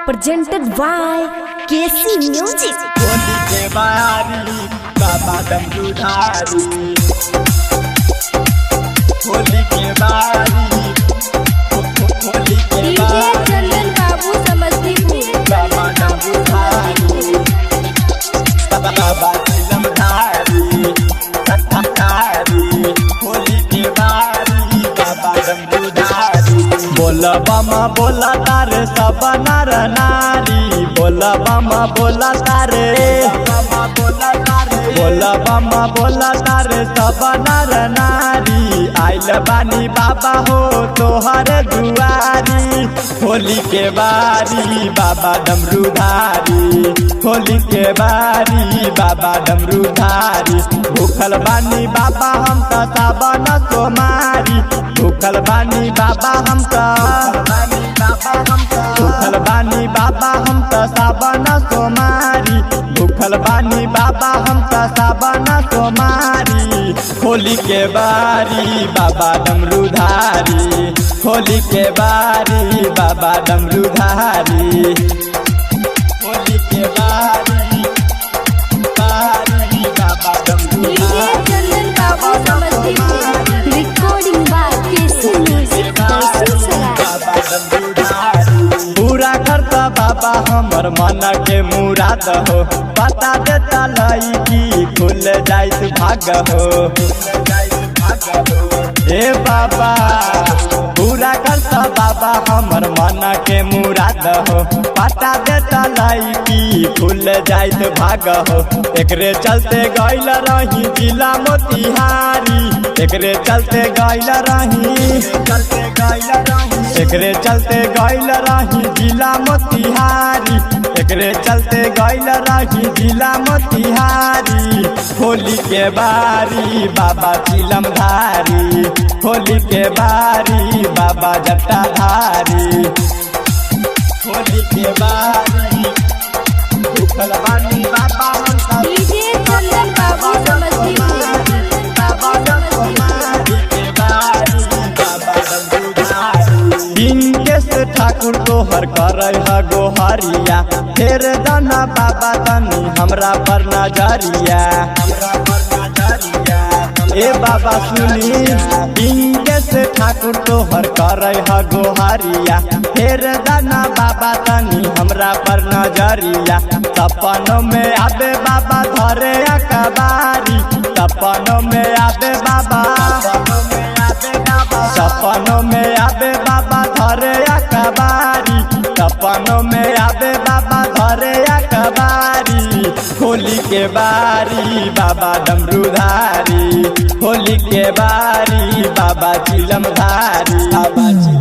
Presented by KC Music. Holi के बारी बाबा डमरूधारी, होली के बारी, होली के डीजे बारी चंदन बाबू समस्तीपुर। बाबा डमरूधारी, बाबा चिलमधारी, धारी, होली के बारी बाबा डमरूधारी। बोला बामा बोला तारे सब नर नारी, बोला बामा बोला तारे, बोला बामा बोला तारे सब नर नारी। आइल बानी बाबा हो तोहर दुआरी, होली के बारी बाबा डमरूधारी, होली के बारी बाबा डमरूधारी। भूखल बानी बाबा हम त सावन सोमारी, भूखल बानी बाबा हम त, भूखल बानी बाबा हम त सावन सोमारी, भूखल बानी बाबा हम त सावन सोमारी। होली के बारी बाबा डमरूधारी, होली के बारी बाबा डमरूधारी, होली के बारी बारी बाबा डीजे डमरूधारी। चंदन बाबू Samastipur. Recording by KC Music Darsarai. पूरा करता बाबा हमर मन के मुराद हो, बता देता लड़की खुल जाइत भाग हो। ए बाबा पूरा करता बाबा हमर मन के मुराद हो, बता देता लड़की खुल जाइत भाग हो। एकरे चलते गइल रही जिला मोतिहारी, एकरे चलते गइल रही, चलते गइल रही, एकरे चलते गइल रही जिला मोतिहारी, एकरे चलते गइल रही जिला मोतिहारी। होली के बारी बाबा चिलमधारी, होली के बारी बाबा जटाधारी, होली के बारी भूखल बानी बाबा हम सब डीजे चंदन बाबू समस्तीपुर। पिंकेश ठाकुर तोहर करे ह गोहरिया, फेर दाना बाबा तनी हमरा पर नजरिया। ए बाबा सुनी, पिंकेश ठाकुर तोहर करे ह गोहरिया, फेर दाना बाबा तनी हमरा पर नजरिया। सपनों में आबे बाबा धरे अकबारी, सपनों में आबे बाबा, सपनों में आबे बाबा धरे अकबारी, सपनों में आबे बाबा धरे अकबारी। होली के बारी बाबा डमरूधारी, होली के बारी बाबा चिलमधारी, बाबा।